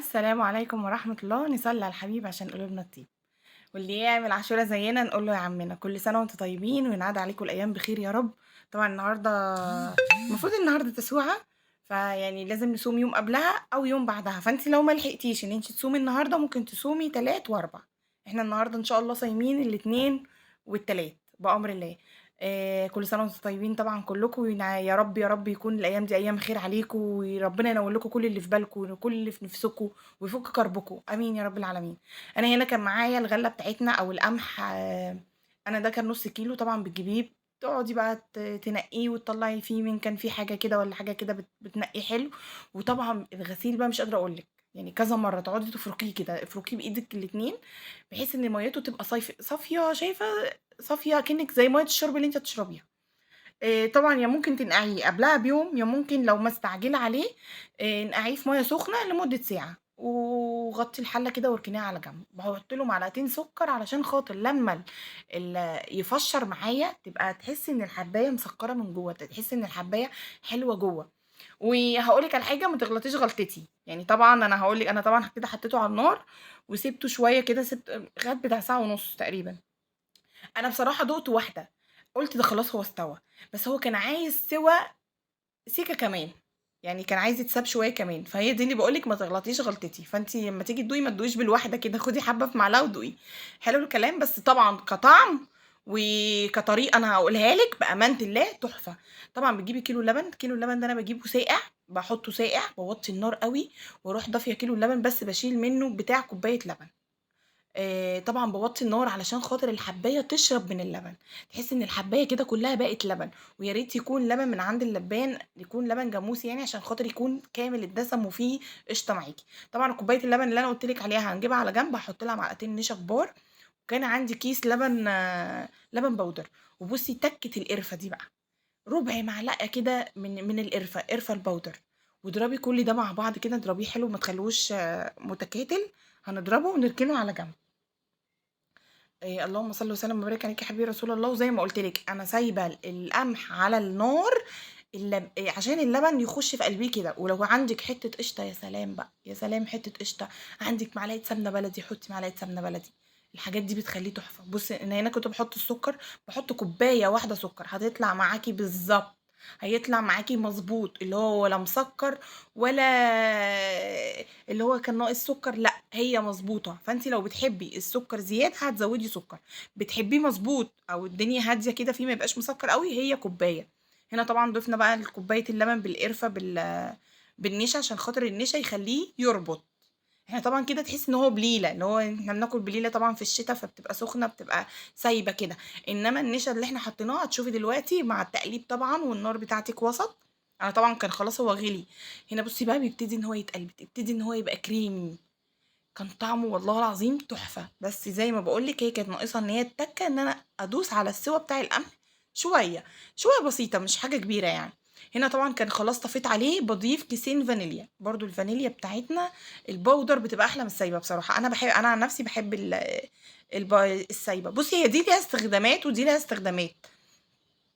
السلام عليكم ورحمة الله. نصلي على الحبيب عشان قلوبنا تطيب، واللي يعمل عاشورة زينا نقول له يا عمنا كل سنة وانتم طيبين وينعاد عليكم الأيام بخير يا رب. طبعا النهاردة المفروض النهاردة تسوعة، فيعني لازم نصوم يوم قبلها أو يوم بعدها، فأنت لو ما لحقتيش إن أنت تصومي النهاردة ممكن تصومي تلات وأربع. احنا النهاردة إن شاء الله صايمين الاتنين والتلات بأمر الله. كل سنة وانتم طيبين طبعا كلكم، يا رب يا رب يكون الأيام دي أيام خير عليكم، وربنا ينور لكم كل اللي في بالكم وكل اللي في نفسكم ويفك كربكم، آمين يا رب العالمين. أنا هنا كان معايا الغلة بتاعتنا أو القمح، أنا ده كان نص كيلو. طبعا بتجيبيه تقعدي بقى تنقية وتطلعي فيه من كان فيه حاجة كده ولا حاجة كده، بتنقيه حلو. وطبعا الغسيل بقى مش قادرة أقول لك، كذا مرة تقعدي تفركيه كده، افركيه بإيدك الاتنين بحيث إن ميته تبقى صافية، شايفة صافية كأنك زي مية الشرب اللي انت هتشربيها. طبعا يا ممكن تنقعيه قبلها بيوم، يا ممكن لو مستعجلة عليه، انقعيه في مية سخنة لمدة ساعة، وغطي الحلة كده واركنيها على جنب. بحط له معلقتين سكر علشان خاطر لما يفشر معايا تبقى تحسي ان الحبايه مسكره من جوه، تحسي ان الحبايه حلوة جوه. وهقولك على حاجة، ما تغلطيش غلطتي، طبعا انا هقولك، انا طبعا كده حطيته على النار وسبته شوية كده، سبت خد بتاع ساعة ونص تقريبا. انا بصراحة دقت واحدة قلت ده خلاص هو استوى، بس هو كان عايز سوى سيكه كمان، كان عايز يتساب شوية كمان. فهي دي اللي بقولك ما تغلطيش غلطتي، فانتي لما تيجي تدوقي ما تدوقيش بالواحده كده، خدي حبه في معلقه ودوقي. حلو الكلام. بس طبعا كطعم وكطريقه انا هقولها لك بامانه الله تحفة. طبعا بتجيبي كيلو لبن، كيلو اللبن ده انا بجيبه ساقع، بحطه ساقع، بوطي النار قوي واروح ضافيه كيلو اللبن، بس بشيل منه بتاع كوباية لبن. طبعا بوطي النار علشان خاطر الحبايه تشرب من اللبن، تحس ان الحبايه كده كلها بقت لبن. ويا ريت يكون لبن من عند اللبان، يكون لبن جاموسي عشان خاطر يكون كامل الدسم وفيه قشطه معاكي. طبعا كوباية اللبن اللي انا قلت لك عليها هنجيبها على جنب، هحط لها معلقتين نشا كبار، وكان عندي كيس لبن بودر. وبصي تكه القرفه دي بقى ربع معلقه كده من القرفه، قرفه البودر، واضربي كل ده مع بعض كده، اضربيه حلو ما تخلوش متكاتل. هنضربه ونركنه على جنب. اللهم صل وسلم وبارك عليك يا حبيبي رسول الله. وزي ما قلت لك انا سايبه القمح على النار عشان اللبن يخش في قلبية كده. ولو عندك حتة قشطه يا سلام بقى، يا سلام حتة قشطه، عندك معلقه سمنه بلدي حطي معلقه سمنه بلدي، الحاجات دي بتخليه تحفة. بصي انا هنا كنت بحط السكر، بحط كوباية واحدة سكر، هتطلع معاكي بالظبط، هيطلع معاكي مظبوط، اللي هو ولا مسكر ولا اللي هو كان ناقص سكر، لا هي مظبوطة. فانت لو بتحبي السكر زيادة هتزودي سكر، بتحبيه مظبوط او الدنيا هادية كده فيه ما يبقاش مسكر قوي، هي كوباية. هنا طبعا ضفنا بقى كوباية اللبن بالقرفه بالنشا عشان خاطر النشا يخليه يربط. احنا طبعا كده تحس ان هو بليلة، اللي هو احنا بناكل بليلة طبعا في الشتاء فبتبقى سخنة بتبقى سايبه كده، انما النشا اللي احنا حطيناها هتشوفي دلوقتي مع التقليب طبعا، والنار بتاعتك وسط. انا طبعا كان خلاص هو غلي. هنا بصي بقى بيبتدي ان هو يتقلب، بيبتدي ان هو يبقى كريمي، كان طعمه والله العظيم تحفة. بس زي ما بقول لك هي كانت ناقصه ان هي التكه ان انا ادوس على السوا بتاع القمح شوية شوية بسيطة، مش حاجة كبيرة. هنا طبعا كان خلاص طفيت عليه، بضيف كيسين فانيليا. برضو الفانيليا بتاعتنا البودر بتبقى احلى من السايبه بصراحة، انا عن نفسي بحب السايبه. بصي هي دي ليها استخدامات ودي ليها استخدامات،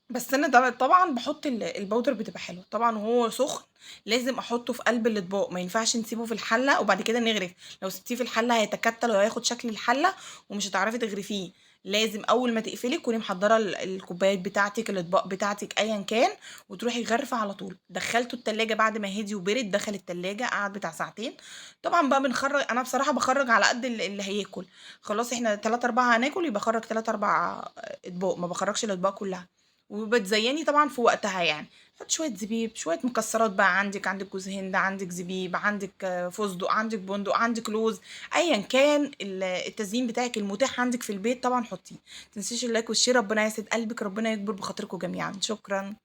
بس انا طبعا بحط البودر بتبقى حلوة. طبعا وهو سخن لازم احطه في قلب الاطباق، ما ينفعش نسيبه في الحلة وبعد كده نغرف، لو سبتيه في الحلة هيتكتل وهياخد شكل الحلة ومش هتعرفي تغرفيه. لازم اول ما تقفلي تكوني محضرة الكوبايات بتاعتك، الاطباق بتاعتك، ايا كان، وتروحي غرفة على طول. دخلته التلاجة بعد ما هدي وبرد، دخل التلاجة قعد بتاع ساعتين. طبعا بقى بنخرج، انا بصراحة بخرج على قد اللي هياكل، خلاص احنا 3 4 هناكل يبقى خرج 3 4 اطباق، ما بخرجش الاطباق كلها. وبتزيني طبعا في وقتها، حط شوية زبيب، شوية مكسرات بقى، عندك جوز هند، عندك زبيب، عندك فستق، عندك بندق، عندك لوز، ايا كان التزيين بتاعك المتاح عندك في البيت طبعا حطيه. متنسيش ال like وال share، ربنا يسعد قلبك، ربنا يكبر بخاطركم جميعا. شكرا.